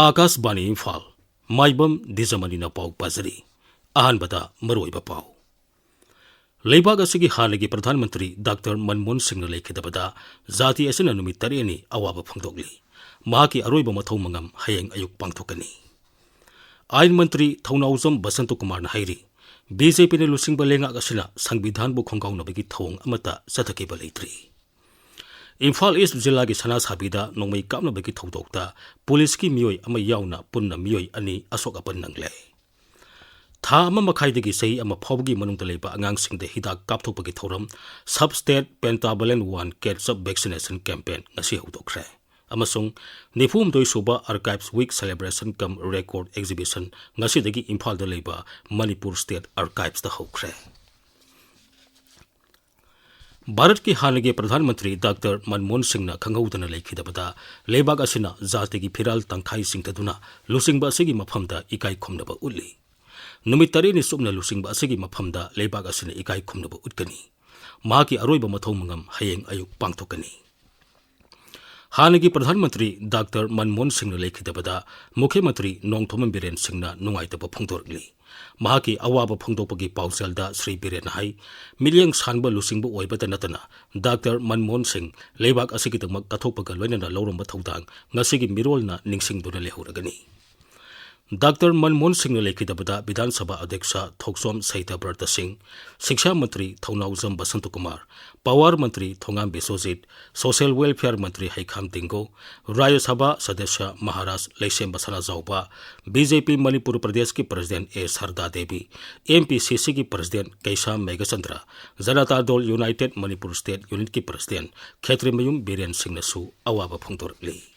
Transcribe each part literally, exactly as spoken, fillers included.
ꯑꯥꯀꯥꯁꯕꯥꯅꯤ ꯏꯝꯐꯥꯜ, ꯃꯥꯏꯕꯝ ꯗꯤꯖꯃꯅꯤꯅ ꯄꯥꯎ ꯄꯥꯖꯔꯤ꯫ ꯑꯍꯥꯟꯕꯗ ꯃꯔꯨꯑꯣꯏꯕ ꯄꯥꯎ꯫ ꯂꯩꯕꯥꯛ ꯑꯁꯤꯒꯤ ꯍꯥꯟꯅꯒꯤ ꯄ꯭ꯔꯙꯥꯟ ꯃꯟꯇ꯭ꯔꯤ ꯗꯥꯛꯇꯔ ꯃꯟꯃꯣꯍꯟ ꯁꯤꯡꯅ ꯂꯩꯈꯤꯗꯕꯗ ꯖꯥꯇꯤ ꯑꯁꯤꯅ ꯅꯨꯃꯤꯠ ꯇꯔꯦꯠꯅꯤ ꯑꯋꯥꯕ ꯐꯣꯡꯗꯣꯛꯂꯤ꯫ ꯃꯍꯥꯛꯀꯤ ꯑꯔꯣꯏꯕ ꯃꯊꯧ ꯃꯉꯝ ꯍꯌꯦꯡ ꯑꯌꯨꯛ ꯄꯥꯡꯊꯣꯛꯀꯅꯤ꯫ ꯑꯥꯏꯟ ꯃꯟꯇ꯭ꯔꯤ ꯊꯧꯅꯥꯎꯖꯝ ꯕꯁꯟꯇ ꯀꯨꯃꯥꯔꯅ ꯍꯥꯏꯔꯤ, ꯕꯤ ꯖꯦ ꯄꯤꯅ ꯂꯨꯆꯤꯡꯕ ꯂꯩꯉꯥꯛ ꯑꯁꯤꯅ ꯁꯪꯕꯤꯙꯥꯟꯕꯨ ꯈꯣꯡꯒꯥꯎꯅꯕꯒꯤ ꯊꯧꯑꯣꯡ ꯑꯃꯠꯇ ꯆꯠꯊꯈꯤꯕ ꯂꯩꯇ꯭ꯔꯤ꯫ ꯏꯝꯐꯥꯜ ꯏꯁ꯭ꯠ ꯖꯤꯂꯥꯒꯤ ꯁꯅꯥꯁꯥꯕꯤꯗ ꯅꯣꯡꯃꯩ ꯀꯥꯞꯅꯕꯒꯤ ꯊꯧꯗꯣꯛꯇ ꯄꯨꯂꯤꯁꯀꯤ ꯃꯤꯑꯣꯏ ꯑꯃ ꯌꯥꯎꯅ ꯄꯨꯟꯅ ꯃꯤꯑꯣꯏ ꯑꯅꯤ ꯑꯁꯣꯛ ꯑꯄꯟ ꯅꯪꯂꯦ꯫ ꯊꯥ ꯑꯃ ꯃꯈꯥꯏꯗꯒꯤ ꯆꯍꯤ ꯑꯃ ꯐꯥꯎꯕꯒꯤ ꯃꯅꯨꯡꯗ ꯂꯩꯕ ꯑꯉꯥꯡꯁꯤꯡꯗ ꯍꯤꯗꯥꯛ ꯀꯥꯞꯊꯣꯛꯄꯒꯤ ꯊꯧꯔꯝ Sub State Pentavalent One Catch Up Vaccination Campaign ꯉꯁꯤ ꯍꯧꯗꯣꯛꯈ꯭ꯔꯦ꯫ ꯑꯃꯁꯨꯡ ꯅꯤꯐꯨ ꯍꯨꯝꯗꯣꯏ ꯁꯨꯕ Archives Week Celebration cum Record Exhibition ꯉꯁꯤꯗꯒꯤ ꯏꯝꯐꯥꯜꯗ ꯂꯩꯕ ꯃꯅꯤꯄꯨꯔ State Archives ꯇ ꯍꯧꯈ꯭ꯔꯦ꯫ ꯚꯥꯔꯠꯀꯤ ꯍꯥꯟꯅꯒꯤ ꯄ꯭ꯔꯙꯥꯟ ꯃꯟꯇ꯭ꯔꯤ ꯗꯥꯛꯇꯔ ꯃꯟꯃꯣꯍꯟ ꯁꯤꯡꯅ ꯈꯪꯍꯧꯗꯅ ꯂꯩꯈꯤꯗꯕꯗ ꯂꯩꯕꯥꯛ ꯑꯁꯤꯅ ꯖꯥꯇꯤꯒꯤ ꯐꯤꯔꯥꯜ ꯇꯪꯈꯥꯏ ꯆꯤꯡꯊꯗꯨꯅ ꯂꯨꯆꯤꯡꯕ ꯑꯁꯤꯒꯤ ꯃꯐꯝꯗ ꯏꯀꯥꯏ ꯈꯨꯝꯅꯕ ꯎꯠꯂꯤ꯫ ꯅꯨꯃꯤꯠ ꯇꯔꯦꯠꯅꯤ ꯆꯨꯞꯅ ꯂꯨꯆꯤꯡꯕ ꯑꯁꯤꯒꯤ ꯃꯐꯝꯗ ꯂꯩꯕꯥꯛ ꯑꯁꯤꯅ ꯏꯀꯥꯏ ꯈꯨꯝꯅꯕ ꯎꯠꯀꯅꯤ꯫ ꯃꯍꯥꯛꯀꯤ ꯑꯔꯣꯏꯕ ꯃꯊꯧ ꯃꯉꯝ ꯍꯌꯦꯡ ꯑꯌꯨꯛ ꯄꯥꯡꯊꯣꯛꯀꯅꯤ꯫ ꯍꯥꯟꯅꯒꯤ ꯄ꯭ꯔꯙꯥꯟ ꯃꯟꯇ꯭ꯔꯤ ꯗꯥꯛꯇꯔ ꯃꯟꯃꯣꯍꯟ ꯁꯤꯡꯅ ꯂꯩꯈꯤꯗꯕꯗ ꯃꯨꯈ꯭ꯌ ꯃꯟꯇ꯭ꯔꯤ ꯅꯣꯡꯊꯣꯝꯕꯝ ꯕꯤꯔꯦꯟ ꯁꯤꯡꯅ ꯅꯨꯡꯉꯥꯏꯇꯕ ꯐꯣꯡꯗꯣꯔꯛꯂꯤ꯫ ꯃꯍꯥꯛꯀꯤ ꯑꯋꯥꯕ ꯐꯣꯡꯗꯣꯛꯄꯒꯤ ꯄꯥꯎꯖꯦꯜꯗ ꯁ꯭ꯔꯤ ꯕꯤꯔꯦꯟꯅ ꯍꯥꯏ, ꯃꯤꯠꯌꯦꯡ ꯁꯥꯟꯕ ꯂꯨꯆꯤꯡꯕ ꯑꯣꯏꯕꯇ ꯅꯠꯇꯅ ꯗꯥꯛꯇꯔ ꯃꯟꯃꯣꯍꯟ ꯁꯤꯡ ꯂꯩꯕꯥꯛ ꯑꯁꯤꯒꯤꯗꯃꯛ ꯀꯠꯊꯣꯛꯄꯒ ꯂꯣꯏꯅꯅ ꯂꯧꯔꯝꯕ ꯊꯧꯗꯥꯡ ꯉꯁꯤꯒꯤ ꯃꯤꯔꯣꯜꯅ ꯅꯤꯡꯁꯤꯡꯗꯨꯅ ꯂꯩꯍꯧꯔꯒꯅꯤ꯫ ꯗꯥꯛꯇꯔ ꯃꯟꯃꯣꯍꯟ ꯁꯤꯡꯅ ꯂꯩꯈꯤꯗꯕꯗ ꯕꯤꯙꯥꯟ ꯁꯚꯥ ꯑꯗ꯭ꯌꯛꯁ ꯊꯣꯛꯆꯣꯝ ꯁꯍꯤꯇꯥꯕ꯭ꯔꯇ ꯁꯤꯡ, ꯁꯤꯛꯁꯥ ꯃꯟꯇ꯭ꯔꯤ ꯊꯧꯅꯥꯎꯖꯝ ꯕꯁꯟꯇ ꯀꯨꯃꯥꯔ, ꯄꯥꯋꯔ ꯃꯟꯇ꯭ꯔꯤ ꯊꯣꯉꯥꯝ ꯕꯤꯁ꯭ꯋꯖꯤꯠ, ꯁꯣꯁꯤꯌꯦꯜ ꯋꯦꯜꯐꯤꯌꯔ ꯃꯟꯇ꯭ꯔꯤ ꯍꯩꯈꯥꯝ ꯇꯤꯡꯒꯣ, ꯔꯥꯖ꯭ꯌ ꯁꯚꯥ ꯁꯗꯁ꯭ꯌ ꯃꯍꯥꯔꯥꯖ ꯂꯩꯁꯦꯝꯕ ꯁꯅꯥꯖꯥꯎꯕ, ꯕꯤ ꯖꯦ ꯄꯤ ꯃꯅꯤꯄꯨꯔ ꯄ꯭ꯔꯗꯦꯁꯀꯤ ꯄ꯭ꯔꯁꯤꯗꯦꯟꯠ ꯑꯦ ꯁꯔꯗꯥ ꯗꯦꯕꯤ, ꯑꯦꯝ ꯄꯤ ꯁꯤ ꯁꯤꯒꯤ ꯄ꯭ꯔꯁꯤꯗꯦꯟꯠ ꯀꯩꯁꯥꯝ ꯃꯦꯘꯆꯟꯗ꯭ꯔ, ꯖꯅꯇꯥ ꯗꯜ ꯌꯨꯅꯥꯏꯇꯦꯗ ꯃꯅꯤꯄꯨꯔ ꯁ꯭ꯇꯦꯠ ꯌꯨꯅꯤꯠꯀꯤ ꯄ꯭ꯔꯁꯤꯗꯦꯟꯠ ꯈꯦꯇ꯭ꯔꯤꯃꯌꯨꯝ ꯕꯤꯔꯦꯟ ꯁꯤꯡꯅꯁꯨ ꯑꯋꯥꯕ ꯐꯣꯡꯗꯣꯔꯛꯂꯤ꯫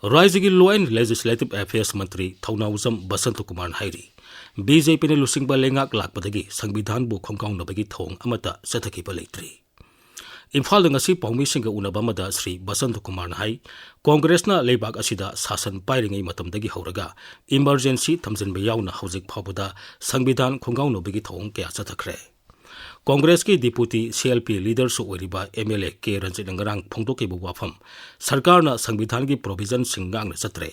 ꯔꯥꯖ꯭ꯌꯒꯤ Law and Legislative Affairs ꯃꯟꯇ꯭ꯔꯤ ꯊꯧꯅꯥꯎꯖꯝ ꯕꯁꯟꯇ ꯀꯨꯃꯥꯔꯅ ꯍꯥꯏꯔꯤ, ꯕꯤ ꯖꯦ ꯄꯤꯅ ꯂꯨꯆꯤꯡꯕ ꯂꯩꯉꯥꯛ ꯂꯥꯛꯄꯗꯒꯤ ꯁꯪꯕꯤꯙꯥꯟꯕꯨ ꯈꯣꯡꯒꯥꯎꯅꯕꯒꯤ ꯊꯧꯑꯣꯡ ꯑꯃꯠꯇ ꯆꯠꯊꯈꯤꯕ ꯂꯩꯇ꯭ꯔꯤ꯫ ꯏꯝꯐꯥꯜꯗ ꯉꯁꯤ ꯄꯥꯎꯃꯤꯁꯤꯡꯒ ꯎꯅꯕ ꯑꯃꯗ ꯁ꯭ꯔꯤ ꯕꯁꯟꯇ ꯀꯨꯃꯥꯔꯅ ꯍꯥꯏ, ꯀꯣꯡꯒ꯭ꯔꯦꯁꯅ ꯂꯩꯕꯥꯛ ꯑꯁꯤꯗ ꯁꯥꯁꯟ ꯄꯥꯏꯔꯤꯉꯩ ꯃꯇꯝꯗꯒꯤ ꯍꯧꯔꯒ emergency ꯊꯝꯖꯤꯟꯕ ꯌꯥꯎꯅ ꯍꯧꯖꯤꯛ ꯐꯥꯎꯕꯗ ꯁꯪꯕꯤꯙꯥꯟ ꯈꯣꯡꯒꯥꯎꯅꯕꯒꯤ ꯊꯧꯑꯣꯡ ꯀꯌꯥ ꯆꯠꯊꯈ꯭ꯔꯦ꯫ ꯀꯣꯡꯒ꯭ꯔꯦꯁꯀꯤ ꯗꯤꯄꯨꯇꯤ ꯁꯤ ꯑꯦꯜ ꯄꯤ ꯂꯤꯗꯔꯁꯨ ꯑꯣꯏꯔꯤꯕ ꯑꯦꯝ ꯑꯦꯜ ꯑꯦ ꯀꯦ ꯔꯟꯖꯤꯠꯅ ꯉꯔꯥꯡ ꯐꯣꯡꯗꯣꯛꯈꯤꯕ ꯋꯥꯐꯝ, ꯁꯔꯀꯥꯔꯅ ꯁꯪꯕꯤꯙꯥꯟꯒꯤ ꯄ꯭ꯔꯣꯚꯤꯖꯟꯁꯤꯡ ꯉꯥꯛꯅ ꯆꯠꯇ꯭ꯔꯦ,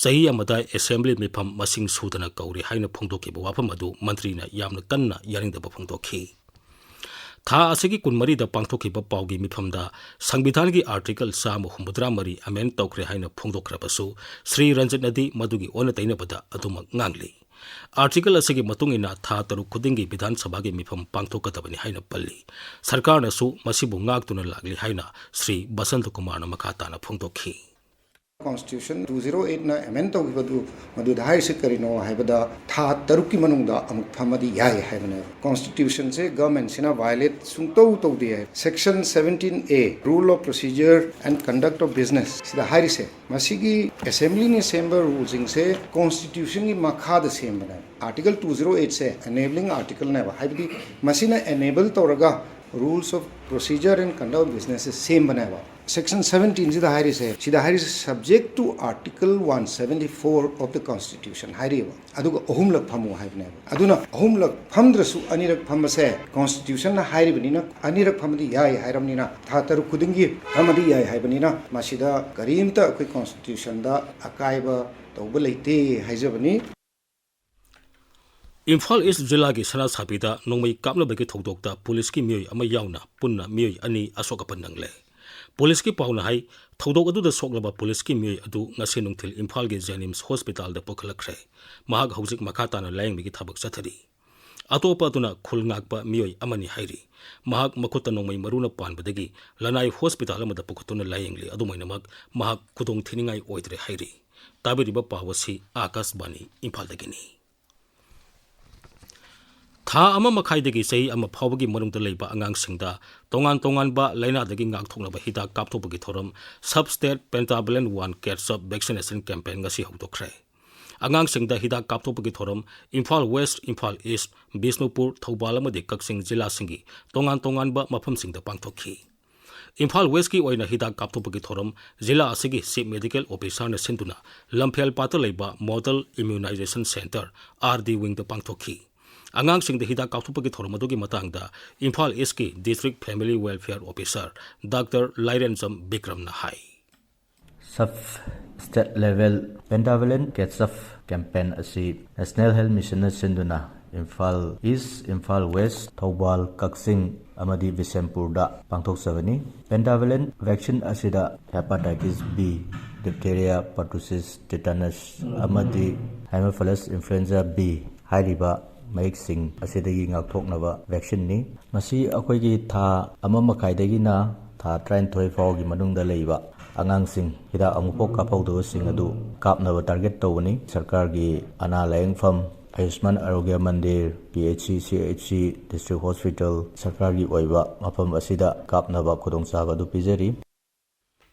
ꯆꯍꯤ ꯑꯃꯗ ꯑꯦꯁꯦꯝꯕ꯭ꯂꯤ ꯃꯤꯐꯝ ꯃꯁꯤꯡ ꯁꯨꯗꯅ ꯀꯧꯔꯦ ꯍꯥꯏꯅ ꯐꯣꯡꯗꯣꯛꯈꯤꯕ ꯋꯥꯐꯝ ꯑꯗꯨ ꯃꯟꯇ꯭ꯔꯤꯅ ꯌꯥꯝꯅ ꯀꯟꯅ ꯌꯥꯅꯤꯡꯗꯕ ꯐꯣꯡꯗꯣꯛꯈꯤ꯫ ꯊꯥ ꯑꯁꯤꯒꯤ ꯀꯨꯟꯃꯔꯤꯗ ꯄꯥꯡꯊꯣꯛꯈꯤꯕ ꯄꯥꯎꯒꯤ ꯃꯤꯐꯝꯗ ꯁꯪꯕꯤꯙꯥꯟꯒꯤ ꯑꯥꯔꯇꯤꯀꯜ ꯆꯥꯝꯃ ꯍꯨꯝꯐꯨꯇꯔꯥ ꯃꯔꯤ ꯑꯃꯦꯟ ꯇꯧꯈ꯭ꯔꯦ ꯍꯥꯏꯅ ꯐꯣꯡꯗꯣꯛꯈ꯭ꯔꯕꯁꯨ, ꯁ꯭ꯔꯤ ꯔꯟꯖꯤꯠꯅꯗꯤ ꯃꯗꯨꯒꯤ ꯑꯣꯟꯅ ꯇꯩꯅꯕꯗ ꯑꯗꯨꯃꯛ ꯉꯥꯡꯂꯤ꯫ ꯑꯥꯔꯇꯤꯀꯜ ꯑꯁꯤꯒꯤ ꯃꯇꯨꯡ ꯏꯟꯅ ꯊꯥ ꯇꯔꯨꯛ ꯈꯨꯗꯤꯡꯒꯤ ꯕꯤꯙꯥꯟ ꯁꯚꯥꯒꯤ ꯃꯤꯐꯝ ꯄꯥꯡꯊꯣꯛꯀꯗꯕꯅꯤ ꯍꯥꯏꯅ ꯄꯜꯂꯤ꯫ ꯁꯔꯀꯥꯔꯅꯁꯨ ꯃꯁꯤꯕꯨ ꯉꯥꯛꯇꯨꯅ ꯂꯥꯛꯂꯤ ꯍꯥꯏꯅ ꯁ꯭ꯔꯤ ꯕꯁꯟꯇ ꯀꯨꯃꯥꯔꯅ ꯃꯈꯥ ꯇꯥꯅ ꯐꯣꯡꯗꯣꯛꯈꯤ꯫ Constitution two zero eight ꯅ ꯑꯦꯃꯦꯟ ꯇꯧꯈꯤꯕꯗꯨ, ꯃꯗꯨꯗ ꯍꯥꯏꯔꯤꯁꯤ ꯀꯔꯤꯅꯣ ꯍꯥꯏꯕꯗ, ꯊꯥ ꯇꯔꯨꯛꯀꯤ ꯃꯅꯨꯡꯗ ꯑꯃꯨꯛ ꯐꯝꯃꯗꯤ ꯌꯥꯏ ꯍꯥꯏꯕꯅꯦꯕ꯫ ꯀꯣꯟꯁꯇꯤꯇ꯭ꯌꯨꯁꯟꯁꯦ ꯒꯚꯔꯟꯃꯦꯟꯠꯁꯤꯅ ꯚꯥꯏꯑꯣꯂꯦꯠ ꯁꯨꯡꯇꯧ ꯇꯧꯗꯦ ꯍꯥꯏ꯫ Section seventeen A, Rule of Procedure and Conduct of Business ꯁꯤꯗ ꯍꯥꯏꯔꯤꯁꯦ, ꯃꯁꯤꯒꯤ ꯑꯦꯁꯦꯝꯕ꯭ꯂꯤꯅ ꯁꯦꯝꯕ ꯔꯨꯜꯁꯤꯡꯁꯦ ꯀꯣꯟꯁꯇꯤꯇ꯭ꯌꯨꯁꯟꯒꯤ ꯃꯈꯥꯗ ꯁꯦꯝꯕꯅꯦꯕ꯫ ꯑꯥꯔꯇꯤꯀꯜ two zero eight ꯁꯦ ꯑꯦꯅꯦꯕ꯭ꯂꯤꯡ ꯑꯥꯔꯇꯤꯀꯜꯅꯦꯕ, ꯍꯥꯏꯕꯗꯤ ꯃꯁꯤꯅ ꯑꯦꯅꯦꯕꯜ ꯇꯧꯔꯒ Rules of Procedure and Conduct of Business say ꯁꯦꯝꯕꯅꯦꯕ꯫ Section seventeen ꯁꯤꯗ ꯍꯥꯏꯔꯤꯁꯦ, ꯁꯤꯗ ꯍꯥꯏꯔꯤꯁꯦ subject to Article one seventy four of the Constitution ꯍꯥꯏꯔꯤꯕ꯫ ꯑꯗꯨꯒ ꯑꯍꯨꯝꯂꯛ ꯐꯝꯃꯨ ꯍꯥꯏꯕꯅꯦꯕ꯫ ꯑꯗꯨꯅ ꯑꯍꯨꯝꯂꯛ ꯐꯝꯗ꯭ꯔꯁꯨ ꯑꯅꯤꯔꯛ ꯐꯝꯕꯁꯦ ꯀꯣꯟꯁꯇꯤꯇ꯭ꯌꯨꯁꯟꯅ ꯍꯥꯏꯔꯤꯕꯅꯤꯅ, ꯑꯅꯤꯔꯛ ꯐꯝꯃꯗꯤ ꯌꯥꯏ ꯍꯥꯏꯔꯕꯅꯤꯅ, ꯊꯥ ꯇꯔꯨꯛ ꯈꯨꯗꯤꯡꯒꯤ ꯐꯝꯃꯗꯤ ꯌꯥꯏ ꯍꯥꯏꯕꯅꯤꯅ, ꯃꯁꯤꯗ ꯀꯔꯤꯝꯇ ꯑꯩꯈꯣꯏ ꯀꯣꯟꯁꯇꯤꯇ꯭ꯌꯨꯁꯟꯗ ꯑꯀꯥꯏꯕ ꯇꯧꯕ ꯂꯩꯇꯦ ꯍꯥꯏꯖꯕꯅꯤ꯫ ꯏꯝꯐꯥꯜ ꯏꯁ ꯖꯤꯂꯥꯒꯤ ꯁꯅꯥꯁꯥꯕꯤꯗ ꯅꯣꯡꯃꯩ ꯀꯥꯞꯅꯕꯒꯤ ꯊꯧꯗꯣꯛꯇ ꯄꯨꯂꯤꯁꯀꯤ ꯃꯤꯑꯣꯏ ꯑꯃ ꯌꯥꯎꯅ ꯄꯨꯟꯅ ꯃꯤꯑꯣꯏ ꯑꯅꯤ ꯑꯁꯣꯛ ꯑꯄꯟ ꯅꯪꯂꯦ꯫ ꯄꯨꯂꯤꯁꯀꯤ ꯄꯥꯎꯅ ꯍꯥꯏ, ꯊꯧꯗꯣꯛ ꯑꯗꯨꯗ ꯁꯣꯛꯂꯕ ꯄꯨꯂꯤꯁꯀꯤ ꯃꯤꯑꯣꯏ ꯑꯗꯨ ꯉꯁꯤ ꯅꯨꯡꯊꯤꯜ ꯏꯝꯐꯥꯜꯒꯤ ꯖꯦꯅꯤꯝꯁ ꯍꯣꯁꯄꯤꯇꯥꯜꯗ ꯄꯨꯈꯠꯂꯛꯈ꯭ꯔꯦ꯫ ꯃꯍꯥꯛ ꯍꯧꯖꯤꯛ ꯃꯈꯥ ꯇꯥꯅ ꯂꯥꯌꯦꯡꯕꯒꯤ ꯊꯕꯛ ꯆꯠꯊꯔꯤ꯫ ꯑꯇꯣꯞꯄ ꯑꯗꯨꯅ ꯈꯨꯜ ꯉꯥꯛꯄ ꯃꯤꯑꯣꯏ ꯑꯃꯅꯤ ꯍꯥꯏꯔꯤ꯫ ꯃꯍꯥꯛ ꯃꯈꯨꯠꯇ ꯅꯣꯡꯃꯩ ꯃꯔꯨꯅ ꯄꯥꯟꯕꯗꯒꯤ ꯂꯅꯥꯏ ꯍꯣꯁꯄꯤꯇꯥꯜ ꯑꯃꯗ ꯄꯨꯈꯠꯇꯨꯅ ꯂꯥꯌꯦꯡꯂꯤ꯫ ꯑꯗꯨꯝ ꯑꯣꯏꯅꯃꯛ, ꯃꯍꯥꯛ ꯈꯨꯗꯣꯡ ꯊꯤꯅꯤꯡꯉꯥꯏ ꯑꯣꯏꯗ꯭ꯔꯦ ꯍꯥꯏꯔꯤ꯫ ꯇꯥꯕꯤꯔꯤꯕ ꯄꯥꯎ ꯑꯁꯤ ꯑꯥꯀꯥꯁꯕꯥꯅꯤ ꯏꯝꯐꯥꯜꯗꯒꯤꯅꯤ꯫ ꯊꯥ ꯑꯃ ꯃꯈꯥꯏꯗꯒꯤ ꯆꯍꯤ ꯑꯃ ꯐꯥꯎꯕꯒꯤ ꯃꯅꯨꯡꯗ ꯂꯩꯕ ꯑꯉꯥꯡꯁꯤꯡꯗ ꯇꯣꯉꯥꯟ ꯇꯣꯉꯥꯟꯕ ꯂꯥꯏꯅꯥꯗꯒꯤ ꯉꯥꯛꯊꯣꯛꯅꯕ ꯍꯤꯗꯥꯛ ꯀꯥꯞꯊꯣꯛꯄꯒꯤ ꯊꯧꯔꯝ Substate Pentavalent One Catch-up Vaccination Campaign ꯉꯁꯤ ꯍꯧꯗꯣꯛꯈ꯭ꯔꯦ꯫ ꯑꯉꯥꯡꯁꯤꯡꯗ ꯍꯤꯗꯥꯛ ꯀꯥꯞꯊꯣꯛꯄꯒꯤ ꯊꯧꯔꯝ ꯏꯝꯐꯥꯜ ꯋꯦꯁ꯭ꯠ, ꯏꯝꯐꯥꯜ ꯏꯁ꯭ꯠ, ꯕꯤꯁꯅꯨꯄꯨꯔ, ꯊꯧꯕꯥꯜ ꯑꯃꯗꯤ ꯀꯛꯆꯤꯡ ꯖꯤꯂꯥꯁꯤꯡꯒꯤ ꯇꯣꯉꯥꯟ ꯇꯣꯉꯥꯟꯕ ꯃꯐꯝꯁꯤꯡꯗ ꯄꯥꯡꯊꯣꯛꯈꯤ꯫ ꯏꯝꯐꯥꯜ ꯋꯦꯁ꯭ꯠꯀꯤ ꯑꯣꯏꯅ ꯍꯤꯗꯥꯛ ꯀꯥꯞꯊꯣꯛꯄꯒꯤ ꯊꯧꯔꯝ ꯖꯤꯂꯥ ꯑꯁꯤꯒꯤ Chief Medical Officer-ꯅ ꯁꯤꯟꯗꯨꯅ ꯂꯝꯐꯦꯜ ꯄꯥꯠꯇ ꯂꯩꯕ Model Immunization Centre, R D Wing-ꯗ ꯄꯥꯡꯊꯣꯛꯈꯤ꯫ ꯑꯉꯥꯡꯁꯤꯡꯗ ꯍꯤꯗꯥꯛ ꯀꯥꯞꯊꯣꯛꯄꯒꯤ ꯊꯧꯔꯝ ꯑꯗꯨꯒꯤ ꯃꯇꯥꯡꯗ ꯏꯝꯐꯥꯜ ꯏꯁꯀꯤ District Family Welfare Officer Doctor ꯂꯥꯏꯔꯦꯟꯖꯝ ꯕꯤꯀ꯭ꯔꯝꯅ ꯍꯥꯏ꯫ Sub State Level Pentavalent Catch Up Campaign ꯑꯁꯤ National Health Missionꯅ ꯁꯤꯟꯗꯨꯅ ꯏꯝꯐꯥꯜ ꯏꯁ, ꯏꯝꯐꯥꯜ ꯋꯦꯁ, ꯊꯧꯕꯥꯜ, ꯀꯛꯆꯤꯡ ꯑꯃꯗꯤ ꯕꯤꯁꯦꯝꯄꯨꯔꯗ ꯄꯥꯡꯊꯣꯛꯆꯕꯅꯤ꯫ Pentavalent vaccine ꯑꯁꯤꯗ Hepatitis B, Diphtheria, Pertussis, Tetanus ꯑꯃꯗꯤ Haemophilus Influenza B ꯍꯥꯏꯔꯤꯕ ꯃꯍꯤꯛꯁꯤꯡ ꯑꯁꯤꯗꯒꯤ ꯉꯥꯛꯊꯣꯛꯅꯕ vaccine ꯅꯤ꯫ ꯃꯁꯤ ꯑꯩꯈꯣꯏꯒꯤ ꯊꯥ ꯑꯃ ꯃꯈꯥꯏꯗꯒꯤꯅ ꯊꯥ ꯇꯔꯥꯅꯤꯊꯣꯏ ꯐꯥꯎꯒꯤ ꯃꯅꯨꯡꯗ ꯂꯩꯕ ꯑꯉꯥꯡꯁꯤꯡ, ꯍꯤꯗꯥꯛ ꯑꯃꯨꯛꯐꯥꯎ ꯀꯥꯞꯍꯧꯗꯕꯁꯤꯡ ꯑꯗꯨ ꯀꯥꯞꯅꯕ target ꯇꯧꯕꯅꯤ꯫ ꯁꯔꯀꯥꯔꯒꯤ ꯑꯅꯥ ꯂꯥꯌꯦꯡꯐꯝ, ꯑꯌꯨꯁꯃꯥꯟ ꯑꯥꯔꯣꯒ꯭ꯌ ꯃꯟꯗꯤꯔ, PHC, CHC, District Hospital, ꯁꯔꯀꯥꯔꯒꯤ ꯑꯣꯏꯕ ꯃꯐꯝ ꯑꯁꯤꯗ ꯀꯥꯞꯅꯕ ꯈꯨꯗꯣꯡꯆꯥꯕ ꯑꯗꯨ ꯄꯤꯖꯔꯤ꯫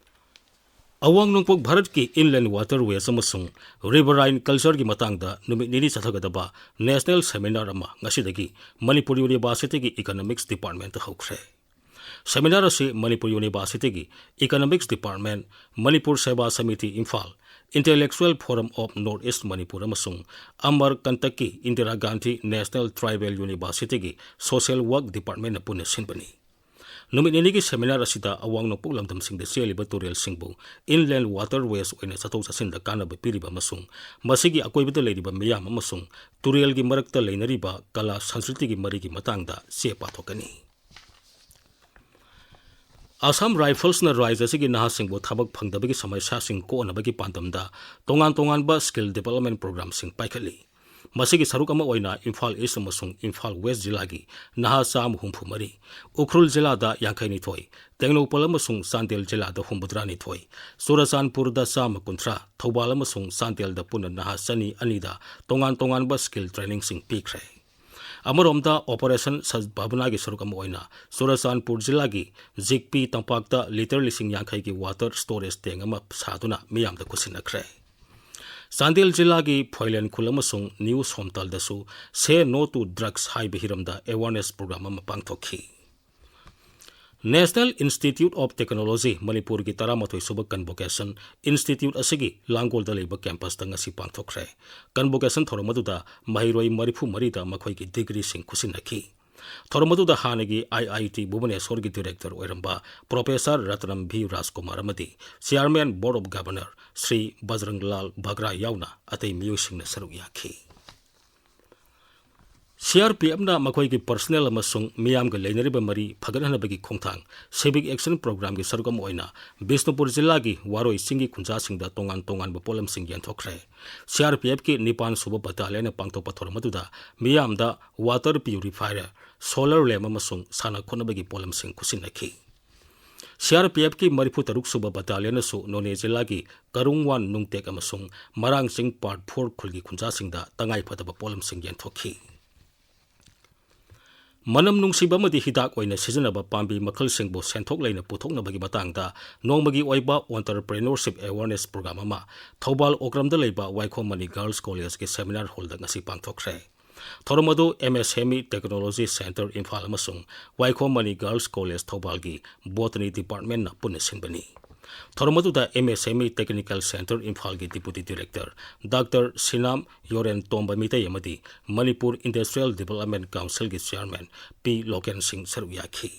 ꯑꯋꯥꯡ ꯅꯣꯡꯄꯣꯛ ꯚꯥꯔꯠꯀꯤ Inland Waterways ꯑꯃꯁꯨꯡ Riverine Cultureꯒꯤ ꯃꯇꯥꯡꯗ ꯅꯨꯃꯤꯠ ꯅꯤꯅꯤ ꯆꯠꯊꯒꯗꯕ National Seminar ꯑꯃ ꯉꯁꯤꯗꯒꯤ ꯃꯅꯤꯄꯨꯔ Universityꯒꯤ Economics Departmentꯇ ꯍꯧꯈ꯭ꯔꯦ꯫ Seminar ꯑꯁꯤ ꯃꯅꯤꯄꯨꯔ Universityꯒꯤ Economics Department, ꯃꯅꯤꯄꯨꯔ ꯁꯦꯕꯥ samiti Imphal, Intellectual Forum of North East Manipur ꯑꯃꯁꯨꯡ ꯑꯃꯔꯀꯟꯇꯛꯀꯤ Indira Gandhi National Tribal Universityꯒꯤ Social Work Departmentꯅ ꯄꯨꯟꯅ ꯁꯤꯟꯕꯅꯤ꯫ ꯅꯨꯃꯤꯠ ꯅꯤꯅꯤꯒꯤ seminar ꯑꯁꯤꯗ ꯑꯋꯥꯡ ꯅꯣꯡꯄꯣꯛ ꯂꯝꯗꯝꯁꯤꯡꯗ ꯆꯦꯜꯂꯤꯕ ꯇꯨꯔꯦꯜꯁꯤꯡꯕꯨ Inland Waterways ꯑꯣꯏꯅ ꯆꯠꯊꯣꯛ ꯆꯠꯁꯤꯟꯗ ꯀꯥꯟꯅꯕ ꯄꯤꯔꯤꯕ ꯑꯃꯁꯨꯡ ꯃꯁꯤꯒꯤ ꯑꯀꯣꯏꯕꯗ ꯂꯩꯔꯤꯕ ꯃꯤꯌꯥꯝ ꯑꯃꯁꯨꯡ ꯇꯨꯔꯦꯜꯒꯤ ꯃꯔꯛꯇ ꯂꯩꯅꯔꯤꯕ ꯀꯂꯥ ꯁꯪꯁꯀ꯭ꯔꯤꯇꯤꯒꯤ ꯃꯔꯤꯒꯤ ꯃꯇꯥꯡꯗ ꯆꯦ ꯄꯥꯊꯣꯛꯀꯅꯤ꯫ ꯑꯁꯥꯝ ꯔꯥꯏꯐꯜꯁꯅ ꯔꯥꯖ꯭ꯌ ꯑꯁꯤꯒꯤ ꯅꯍꯥꯁꯤꯡꯕꯨ ꯊꯕꯛ ꯐꯪꯗꯕꯒꯤ ꯁꯃꯁ꯭ꯌꯥꯁꯤꯡ ꯀꯣꯛꯅꯕꯒꯤ ꯄꯥꯟꯗꯝꯗ ꯇꯣꯉꯥꯟ ꯇꯣꯉꯥꯟꯕ skill development programꯁꯤꯡ ꯄꯥꯏꯈꯠꯂꯤ꯫ ꯃꯁꯤꯒꯤ ꯁꯔꯨꯛ ꯑꯃ ꯑꯣꯏꯅ ꯏꯝꯐꯥꯜ ꯏꯁ ꯑꯃꯁꯨꯡ ꯏꯝꯐꯥꯜ ꯋꯦꯁ ꯖꯤꯂꯥꯒꯤ ꯅꯍꯥ ꯆꯥꯝꯃ ꯍꯨꯝꯐꯨ ꯃꯔꯤ, ꯎꯈ꯭ꯔꯨꯜ ꯖꯤꯂꯥꯗ ꯌꯥꯡꯈꯩꯅꯤꯊꯣꯏ, ꯇꯦꯡꯅꯧꯄꯜ ꯑꯃꯁꯨꯡ ꯆꯥꯟꯗꯦꯜ ꯖꯤꯂꯥꯗ ꯍꯨꯝꯐꯨꯇꯔꯥꯅꯤꯊꯣꯏ, ꯆꯨꯔꯆꯥꯟꯄꯨꯔꯗ ꯆꯥꯝꯃ ꯀꯨꯟꯊ꯭ꯔꯥ, ꯊꯧꯕꯥꯜ ꯑꯃꯁꯨꯡ ꯆꯥꯟꯗꯦꯜꯗ ꯄꯨꯟꯅ ꯅꯍꯥ ꯆꯅꯤ ꯑꯅꯤꯗ ꯇꯣꯉꯥꯟ ꯇꯣꯉꯥꯟꯕ skill trainingꯁꯤꯡ ꯄꯤꯈ꯭ꯔꯦ꯫ ꯑꯃꯔꯣꯝꯗ Operation Sadbhavanaꯒꯤ ꯁꯔꯨꯛ ꯑꯃ ꯑꯣꯏꯅ ꯆꯨꯔꯆꯥꯟꯄꯨꯔ ꯖꯤꯂꯥꯒꯤ ꯖꯤꯛꯄꯤ ꯇꯝꯄꯥꯛꯇ litre ꯂꯤꯁꯤꯡ ꯌꯥꯡꯈꯩꯒꯤ water storage tank ꯑꯃ ꯁꯥꯗꯨꯅ ꯃꯤꯌꯥꯝꯗ ꯈꯨꯠꯁꯤꯟꯅꯈ꯭ꯔꯦ꯫ ꯆꯥꯟꯗꯦꯜ ꯖꯤꯂꯥꯒꯤ ꯐꯣꯏꯂꯦꯟ ꯈꯨꯜ ꯑꯃꯁꯨꯡ new ꯁꯣꯝꯇꯜꯗꯁꯨ Say No to Drugs ꯍꯥꯏꯕ ꯍꯤꯔꯝꯗ awareness program ꯑꯃ ꯄꯥꯡꯊꯣꯛꯈꯤ꯫ National Institute of Technology ꯃꯅꯤꯄꯨꯔꯒꯤ ꯇꯔꯥꯃꯥꯊꯣꯏ ꯁꯨꯕ convocation institute ꯑꯁꯤꯒꯤ ꯂꯥꯡꯒꯣꯜꯗ ꯂꯩꯕ campusꯇ ꯉꯁꯤ ꯄꯥꯡꯊꯣꯛꯈ꯭ꯔꯦ꯫ Convocation ꯊꯧꯔꯝ ꯑꯗꯨꯗ ꯃꯍꯩꯔꯣꯏ ꯃꯔꯤꯐꯨ ꯃꯔꯤꯗ ꯃꯈꯣꯏꯒꯤ degreeꯁꯤꯡ ꯈꯨꯠꯁꯤꯟꯅꯈꯤ꯫ ꯊꯧꯔꯝ ꯑꯗꯨꯗ ꯍꯥꯟꯅꯒꯤ I I T ꯚꯨꯕꯅꯦꯁꯣꯔꯒꯤ director ꯑꯣꯏꯔꯝꯕ Professor ꯔꯇꯅꯝ ꯚꯤ ꯔꯥꯖꯀꯨꯃꯥꯔ ꯑꯃꯗꯤ Chairman Board of Governor Shri ꯕꯖꯔꯪꯂꯥꯜ ꯚꯒ꯭ꯔꯥ ꯌꯥꯎꯅ ꯑꯇꯩ ꯃꯤꯑꯣꯏꯁꯤꯡꯅ ꯁꯔꯨꯛ ꯌꯥꯈꯤ꯫ C R P Fꯅ ꯃꯈꯣꯏꯒꯤ personnel ꯑꯃꯁꯨꯡ ꯃꯤꯌꯥꯝꯒ ꯂꯩꯅꯔꯤꯕ ꯃꯔꯤ ꯐꯒꯠꯍꯟꯅꯕꯒꯤ ꯈꯣꯡꯊꯥꯡ civic action programꯒꯤ ꯁꯔꯨꯛ ꯑꯃ ꯑꯣꯏꯅ ꯕꯤꯁꯅꯨꯄꯨꯔ ꯖꯤꯂꯥꯒꯤ ꯋꯥꯔꯣꯏ ꯆꯤꯡꯒꯤ ꯈꯨꯟꯖꯥꯁꯤꯡꯗ ꯇꯣꯉꯥꯟ ꯇꯣꯉꯥꯟꯕ ꯄꯣꯠꯂꯝꯁꯤꯡ ꯌꯦꯟꯊꯣꯛꯈ꯭ꯔꯦ꯫ C R P Fꯀꯤ ꯅꯤꯄꯥꯟ ꯁꯨꯕ battalionꯅ ꯄꯥꯡꯊꯣꯛꯄ ꯊꯧꯔꯝ ꯑꯗꯨꯗ ꯃꯤꯌꯥꯝꯗ water purifier, solar lamp ꯑꯃꯁꯨꯡ ꯁꯥꯟꯅ ꯈꯣꯠꯅꯕꯒꯤ ꯄꯣꯠꯂꯝꯁꯤꯡ ꯈꯨꯠꯁꯤꯟꯅꯈꯤ꯫ C R P Fꯀꯤ ꯃꯔꯤꯐꯨ ꯇꯔꯨꯛ ꯁꯨꯕ battalionꯅꯁꯨ ꯅꯣꯅꯦ ꯖꯤꯂꯥꯒꯤ ꯀꯔꯨꯡꯋꯥꯟ ꯅꯨꯡꯇꯦꯛ ꯑꯃꯁꯨꯡ ꯃꯔꯥꯡꯆꯤꯡ Part four ꯈꯨꯜꯒꯤ ꯈꯨꯟꯖꯥꯁꯤꯡꯗ ꯇꯉꯥꯏꯐꯗꯕ ꯄꯣꯠꯂꯝꯁꯤꯡ ꯌꯦꯟꯊꯣꯛꯈꯤ꯫ ꯃꯅꯝ ꯅꯨꯡꯁꯤꯕ ꯑꯃꯗꯤ ꯍꯤꯗꯥꯛ ꯑꯣꯏꯅ ꯁꯤꯖꯤꯟꯅꯕ ꯄꯥꯝꯕꯤ ꯃꯈꯜꯁꯤꯡꯕꯨ ꯁꯦꯟꯊꯣꯛ ꯂꯩꯅ ꯄꯨꯊꯣꯛꯅꯕꯒꯤ ꯃꯇꯥꯡꯗ ꯅꯣꯡꯃꯒꯤ ꯑꯣꯏꯕ entrepreneurship awareness program ꯑꯃ ꯊꯧꯕꯥꯜ ꯑꯣꯀ꯭ꯔꯝꯗ ꯂꯩꯕ ꯋꯥꯏꯈꯣꯝ ꯃꯅꯤ Girls Collegeꯀꯤ seminar hallꯗ ꯉꯁꯤ ꯄꯥꯡꯊꯣꯛꯈ꯭ꯔꯦ꯫ ꯊꯧꯔꯝ ꯑꯗꯨ M S M E Technology Centre Imphal ꯑꯃꯁꯨꯡ ꯋꯥꯏꯈꯣꯝ ꯃꯅꯤ Girls College ꯊꯧꯕꯥꯜꯒꯤ Botany Departmentꯅ ꯄꯨꯟꯅ ꯁꯤꯟꯕꯅꯤ꯫ ꯊꯧꯔꯝ ꯑꯗꯨꯗ M S M E Technical Centre ꯏꯝꯐꯥꯜꯒꯤ Deputy Director Doctor ꯁꯤꯅꯥꯝ ꯌꯣꯔꯦꯟ ꯇꯣꯝꯕ ꯃꯤꯇꯩ ꯑꯃꯗꯤ ꯃꯅꯤꯄꯨꯔ Industrial Development Councilꯒꯤ Chairman ꯄꯤ ꯂꯣꯀꯦꯟ ꯁꯤꯡ ꯁꯔꯨꯛ ꯌꯥꯈꯤ꯫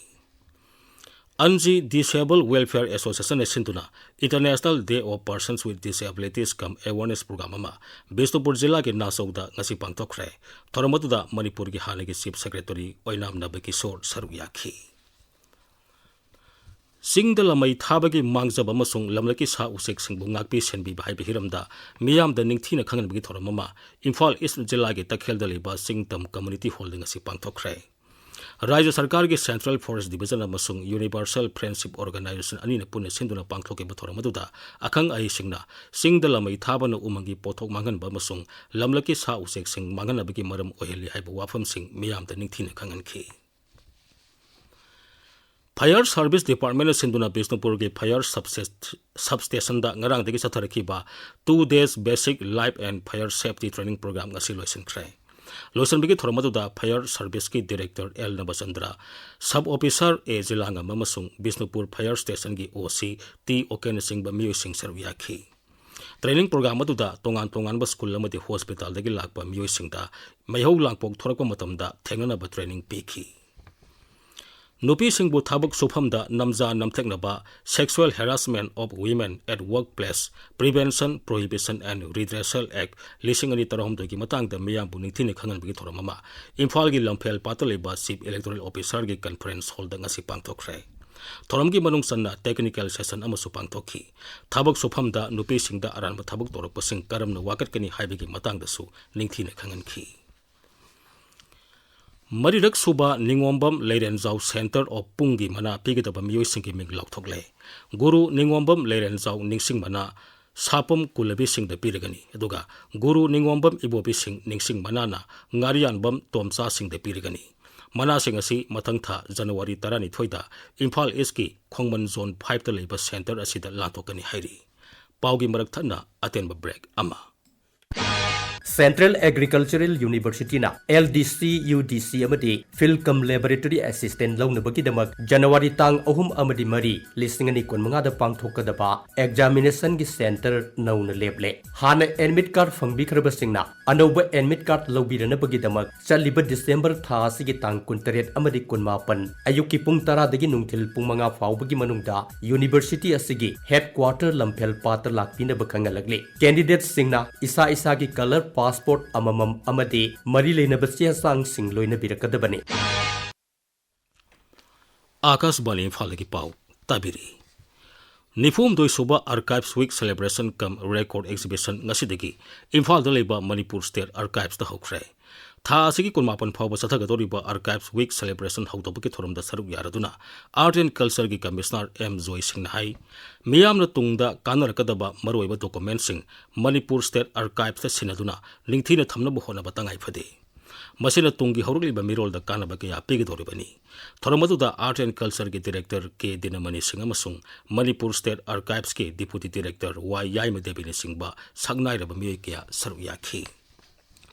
ꯑꯟꯖꯤ Disabled Welfare Associationꯅ ꯁꯤꯟꯗꯨꯅ International Day of Persons with Disabilities cum Awareness Program ꯑꯃ ꯕꯤꯁꯅꯨꯄꯨꯔ ꯖꯤꯂꯥꯒꯤ ꯅꯥꯆꯧꯗ ꯉꯁꯤ ꯄꯥꯡꯊꯣꯛꯈ꯭ꯔꯦ꯫ ꯊꯧꯔꯝ ꯑꯗꯨꯗ ꯃꯅꯤꯄꯨꯔꯒꯤ ꯍꯥꯟꯅꯒꯤ Chief Secretary ꯑꯣꯏꯅꯥꯝ ꯅꯕꯀꯤꯁꯣꯔ ꯁꯔꯨꯛ ꯌꯥꯈꯤ꯫ ꯆꯤꯡꯗ ꯂꯃꯩ ꯊꯥꯕꯒꯤ ꯃꯥꯡꯖꯕ ꯑꯃꯁꯨꯡ ꯂꯝꯂꯛꯀꯤ ꯁꯥ ꯎꯆꯦꯛꯁꯤꯡꯕꯨ ꯉꯥꯛꯄꯤ ꯁꯦꯟꯕꯤꯕ ꯍꯥꯏꯕ ꯍꯤꯔꯝꯗ ꯃꯤꯌꯥꯝꯗ ꯅꯤꯡꯊꯤꯅ ꯈꯪꯍꯟꯕꯒꯤ ꯊꯧꯔꯝ ꯑꯃ ꯏꯝꯐꯥꯜ ꯏꯁ ꯖꯤꯂꯥꯒꯤ ꯇꯈꯦꯜꯗ ꯂꯩꯕ ꯆꯤꯡꯇꯝ Community Hallꯗ ꯉꯁꯤ ꯄꯥꯡꯊꯣꯛꯈ꯭ꯔꯦ꯫ ꯔꯥꯖ꯭ꯌ ꯁꯔꯀꯥꯔꯒꯤ Central Forest Division ꯑꯃꯁꯨꯡ Universal Friendship Organisation ꯑꯅꯤꯅ ꯄꯨꯟꯅ ꯁꯤꯟꯗꯨꯅ ꯄꯥꯡꯊꯣꯛꯈꯤꯕ ꯊꯧꯔꯝ ꯑꯗꯨꯗ ꯑꯈꯪ ꯑꯍꯩꯁꯤꯡꯅ ꯆꯤꯡꯗ ꯂꯃꯩ ꯊꯥꯕꯅ ꯎꯃꯪꯒꯤ ꯄꯣꯠꯊꯣꯛ ꯃꯥꯡꯍꯟꯕ ꯑꯃꯁꯨꯡ ꯂꯝꯂꯛꯀꯤ ꯁꯥ ꯎꯆꯦꯛꯁꯤꯡ ꯃꯥꯡꯍꯟꯅꯕꯒꯤ ꯃꯔꯝ ꯑꯣꯏꯍꯜꯂꯤ ꯍꯥꯏꯕ ꯋꯥꯐꯝꯁꯤꯡ ꯃꯤꯌꯥꯝꯗ ꯅꯤꯡꯊꯤꯅ ꯈꯪꯍꯟꯈꯤ꯫ Fire Service Departmentꯅ ꯁꯤꯟꯗꯨꯅ ꯕꯤꯁꯅꯨꯄꯨꯔꯒꯤ fire substat-, substationꯗ ꯉꯔꯥꯡꯗꯒꯤ ꯆꯠꯊꯔꯛꯈꯤꯕ two days basic life and fire safety training program ꯉꯁꯤ ꯂꯣꯏꯁꯤꯟꯈ꯭ꯔꯦ꯫ ꯂꯣꯏꯁꯤꯟꯕꯒꯤ ꯊꯧꯔꯝ ꯑꯗꯨꯗ Fire Service ꯀꯤ Director ꯑꯦꯜ ꯅꯕꯆꯟꯗ꯭ꯔ, Sub Officer ꯑꯦ ꯖꯤꯂꯥꯉꯝ ꯑꯃꯁꯨꯡ ꯕꯤꯁꯅꯨꯄꯨꯔ Fire Station ꯒꯤ ꯑꯣ ꯁꯤ ꯇꯤ ꯑꯣꯀꯦꯟꯅꯆꯤꯡꯕ ꯃꯤꯑꯣꯏꯁꯤꯡ ꯁꯔꯨꯛ ꯌꯥꯈꯤ꯫ Training program ꯑꯗꯨꯗ ꯇꯣꯉꯥꯟ ꯇꯣꯉꯥꯟꯕ ꯁ꯭ꯀꯨꯜ ꯑꯃꯗꯤ ꯍꯣꯁꯄꯤꯇꯥꯜꯗꯒꯤ ꯂꯥꯛꯄ ꯃꯤꯑꯣꯏꯁꯤꯡꯗ ꯃꯩꯍꯧ ꯂꯥꯡꯄꯣꯛ ꯊꯣꯔꯛꯄ ꯃꯇꯝꯗ ꯊꯦꯡꯅꯅꯕ training ꯄꯤꯈꯤ꯫ ꯅꯨꯄꯤꯁꯤꯡꯕꯨ ꯊꯕꯛ ꯁꯨꯐꯝꯗ ꯅꯝꯖꯥ ꯅꯝꯊꯦꯛꯅꯕ, Sexual Harassment of Women at Workplace, Prevention, Prohibition and Redressal Act ꯂꯤꯁꯤꯡ ꯑꯅꯤ ꯇꯔꯥꯍꯨꯝꯗꯣꯏꯒꯤ ꯃꯇꯥꯡꯗ ꯃꯤꯌꯥꯝꯕꯨ ꯅꯤꯡꯊꯤꯅ ꯈꯪꯍꯟꯕꯒꯤ ꯊꯧꯔꯝ ꯑꯃ ꯏꯝꯐꯥꯜꯒꯤ ꯂꯝꯐꯦꯜ ꯄꯥꯠꯇ ꯂꯩꯕ Chief Electoral Officer ꯒꯤ conference hall ꯗ ꯉꯁꯤ ꯄꯥꯡꯊꯣꯛꯈ꯭ꯔꯦ꯫ ꯊꯧꯔꯝꯒꯤ ꯃꯅꯨꯡ ꯆꯟꯅ technical session ꯑꯃꯁꯨ ꯄꯥꯡꯊꯣꯛꯈꯤ꯫ ꯊꯕꯛ ꯁꯨꯐꯝꯗ ꯅꯨꯄꯤꯁꯤꯡꯗ ꯑꯔꯥꯟꯕ ꯊꯕꯛ ꯇꯧꯔꯛꯄꯁꯤꯡ ꯀꯔꯝꯅ ꯋꯥꯀꯠꯀꯅꯤ ꯍꯥꯏꯕꯒꯤ ꯃꯇꯥꯡꯗꯁꯨ ꯅꯤꯡꯊꯤꯅ ꯈꯪꯍꯟꯈꯤ꯫ ꯃꯔꯤꯔꯛ ꯁꯨꯕ ꯅꯤꯉꯣꯝꯕꯝ ꯂꯩꯔꯦꯟꯖꯥꯎ Centre of ꯄꯨꯡꯒꯤ ꯃꯅꯥ ꯄꯤꯒꯗꯕ ꯃꯤꯑꯣꯏꯁꯤꯡꯒꯤ ꯃꯤꯡ ꯂꯥꯎꯊꯣꯛꯂꯦ꯫ ꯒꯨꯔꯨ ꯅꯤꯉꯣꯝꯕꯝ ꯂꯩꯔꯦꯟꯖꯥꯎ ꯅꯤꯡꯁꯤꯡ ꯃꯅꯥ ꯁꯥꯄꯝ ꯀꯨꯂꯕꯤꯁꯤꯡꯗ ꯄꯤꯔꯒꯅꯤ, ꯑꯗꯨꯒ ꯒꯨꯔꯨ ꯅꯤꯉꯣꯝꯕꯝ ꯏꯕꯣꯕꯤꯁꯤꯡ ꯅꯤꯡꯁꯤꯡ ꯃꯅꯥꯅ ꯉꯥꯔꯤꯌꯥꯟꯕꯝ ꯇꯣꯝꯆꯥꯁꯤꯡꯗ ꯄꯤꯔꯒꯅꯤ꯫ ꯃꯅꯥꯁꯤꯡ ꯑꯁꯤ ꯃꯊꯪ ꯊꯥ ꯖꯅꯋꯥꯔꯤ ꯇꯔꯥꯅꯤꯊꯣꯏꯗ ꯏꯝꯐꯥꯜ ꯏꯁꯀꯤ ꯈꯣꯡꯃꯟ Zone five ꯇ ꯂꯩꯕ centre ꯑꯁꯤꯗ ꯂꯥꯟꯊꯣꯛꯀꯅꯤ ꯍꯥꯏꯔꯤ꯫ ꯄꯥꯎꯒꯤ ꯃꯔꯛ ꯊꯠꯅ ꯑꯇꯦꯟꯕ break ꯑꯃ꯫ Central Agricultural University ꯅ L D C, U D C ꯑꯃꯗꯤ Field cum Laboratory Assistant ꯂꯧꯅꯕꯒꯤꯗꯃꯛ January ꯇꯥꯡ ꯑꯍꯨꯝ ꯑꯃꯗꯤ ꯃꯔꯤ, ꯂꯤꯁꯤꯡ ꯑꯅꯤ ꯀꯨꯟꯃꯉꯥꯗ ꯄꯥꯡꯊꯣꯛꯀꯗꯕ examination ꯒꯤ centre ꯅꯧꯅ ꯂꯦꯞꯂꯦ꯫ ꯍꯥꯟꯅ admit card ꯐꯪꯕꯤꯈ꯭ꯔꯕꯁꯤꯡꯅ ꯑꯅꯧꯕ admit card ꯂꯧꯕꯤꯔꯅꯕꯒꯤꯗꯃꯛ ꯆꯠꯂꯤꯕ December ꯊꯥ ꯑꯁꯤꯒꯤ ꯇꯥꯡ ꯀꯨꯟꯇꯔꯦꯠ ꯑꯃꯗꯤ ꯀꯨꯟꯃꯥꯄꯟ ꯑꯌꯨꯛꯀꯤ ꯄꯨꯡ ꯇꯔꯥꯗꯒꯤ ꯅꯨꯡꯊꯤꯜ ꯄꯨꯡ ꯃꯉꯥ ꯐꯥꯎꯕꯒꯤ ꯃꯅꯨꯡꯗ university ꯑꯁꯤꯒꯤ headquarter ꯂꯝꯐꯦꯜ ꯄꯥꯠꯇ ꯂꯥꯛꯄꯤꯅꯕ ꯈꯪꯍꯜꯂꯛꯂꯤ꯫ Candidate ꯁꯤꯡꯅ ꯏꯁꯥ ꯏꯁꯥꯒꯤ colour passport ꯑꯃꯃꯝ ꯑꯃꯗꯤ ꯃꯔꯤ ꯂꯩꯅꯕ ꯆꯦ ꯆꯥꯡꯁꯤꯡ ꯂꯣꯏꯅꯕꯤꯔꯛꯀꯗꯕꯅꯤ꯫ ꯑꯥꯀꯥꯁꯕꯥꯅꯤ ꯏꯝꯐꯥꯜꯗꯒꯤ ꯄꯥꯎ ꯇꯥꯕꯤꯔꯤ꯫ ꯅꯤꯐꯨꯍꯨꯝꯗꯣꯏ ꯁꯨꯕ Archives Week Celebration cum Record Exhibition ꯉꯁꯤꯗꯒꯤ ꯏꯝꯐꯥꯜꯗ ꯂꯩꯕ ꯃꯅꯤꯄꯨꯔ State Archives ꯇ ꯍꯧꯈ꯭ꯔꯦ꯫ ꯊꯥ ꯑꯁꯤꯒꯤ ꯀꯨꯟꯃꯥꯄꯟ ꯐꯥꯎꯕ ꯆꯠꯊꯒꯗꯧꯔꯤꯕ Archives Week Celebration ꯍꯧꯗꯣꯛꯄꯒꯤ ꯊꯧꯔꯝꯗ ꯁꯔꯨꯛ ꯌꯥꯔꯗꯨꯅ Art and Culture ꯒꯤ Commissioner ꯑꯦꯝ ꯖꯣꯏ ꯁꯤꯡꯅ ꯍꯥꯏ, ꯃꯤꯌꯥꯝꯅ ꯇꯨꯡꯗ ꯀꯥꯟꯅꯔꯛꯀꯗꯕ ꯃꯔꯨꯑꯣꯏꯕ document ꯁꯤꯡ ꯃꯅꯤꯄꯨꯔ State Archives ꯇ ꯁꯤꯟꯅꯗꯨꯅ ꯅꯤꯡꯊꯤꯅ ꯊꯝꯅꯕ ꯍꯣꯠꯅꯕ ꯇꯉꯥꯏ ꯐꯗꯦ꯫ ꯃꯁꯤꯅ ꯇꯨꯡꯒꯤ ꯍꯧꯔꯛꯂꯤꯕ ꯃꯤꯔꯣꯜꯗ ꯀꯥꯟꯅꯕ ꯀꯌꯥ ꯄꯤꯒꯗꯧꯔꯤꯕꯅꯤ꯫ ꯊꯧꯔꯝ ꯑꯗꯨꯗ Art and Culture ꯒꯤ Director ꯀꯦ ꯗꯤꯅꯃꯅꯤ ꯁꯤꯡ ꯑꯃꯁꯨꯡ ꯃꯅꯤꯄꯨꯔ State Archives ꯀꯤ Deputy Director ꯋꯥꯏ ꯌꯥꯏꯃ ꯗꯦꯕꯤꯅꯆꯤꯡꯕ ꯁꯛꯅꯥꯏꯔꯕ ꯃꯤꯑꯣꯏ ꯀꯌꯥ ꯁꯔꯨꯛ ꯌꯥꯈꯤ꯫